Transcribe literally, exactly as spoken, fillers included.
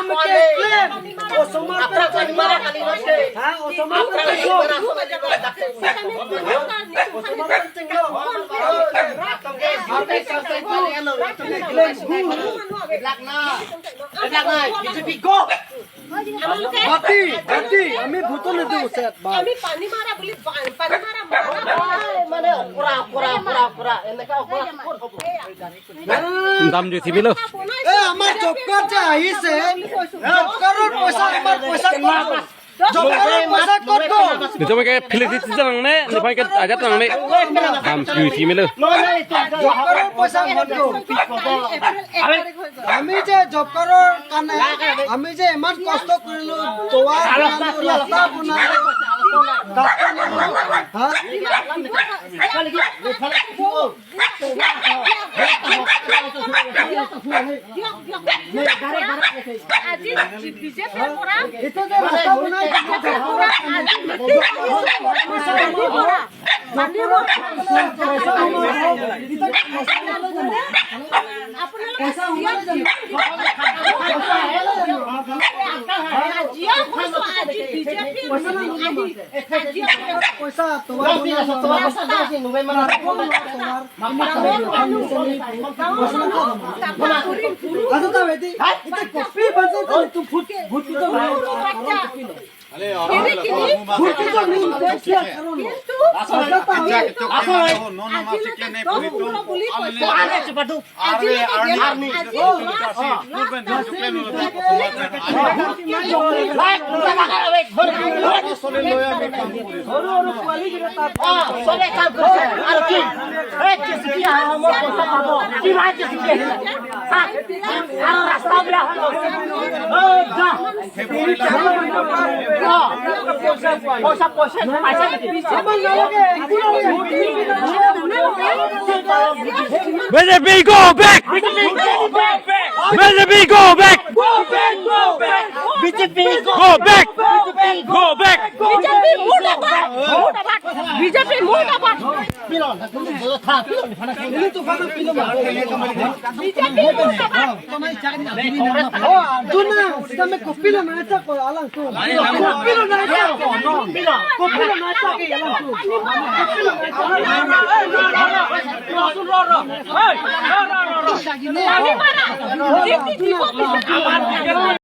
Osomar ke claim. Osomar ke claim. Ha, osomar ke claim. Osomar ke claim. Claim who? Bati, bati, ami vote nidu set, bas. আমি পানী মাৰা বুলি, পানী মাৰা, মাৰা। মানে, অকৰা, অকৰা, অকৰা, অকৰা, এনেকা অকৰা। Dam jui thimelo. এ, আমাৰ job card যে আহিছে, job cardৰ পইচা, আমাৰ পইচা ক'ত গ'ল? Job cardৰ পইচা ক'ত গ'ল? Nijom ke philip di tijang ne, nephan ke ajat nang ne. Dam jui thimelo. Job cardৰ পইচা ক'ত গ'ল? আমি যে job cardৰ কাৰণে, আমি যে ইমান কষ্ট কৰিলো, দুৱাৰ বনালো, ৰাস্তা বনালো, ডাক্তৰ ললো, হা? আজি বিজেপিৰ পৰা, এইটো যে ৰাস্তা বনাই, বিজেপিৰ পৰা আজি মিটিং কৰিব পৰা। Ini, ini, কিন্তু B J P go back! B J P go back! B J P go back! Go back! Go back! Go back! B J P murdabad! Murdabad! B J P murdabad! B J P murdabad! Oh, Arjuna, sita me kopilo mane chak ko alangtum. Kopilo mane chak ko, no. Kopilo mane chak ko alangtum. Kopilo mane chak ko alangtum.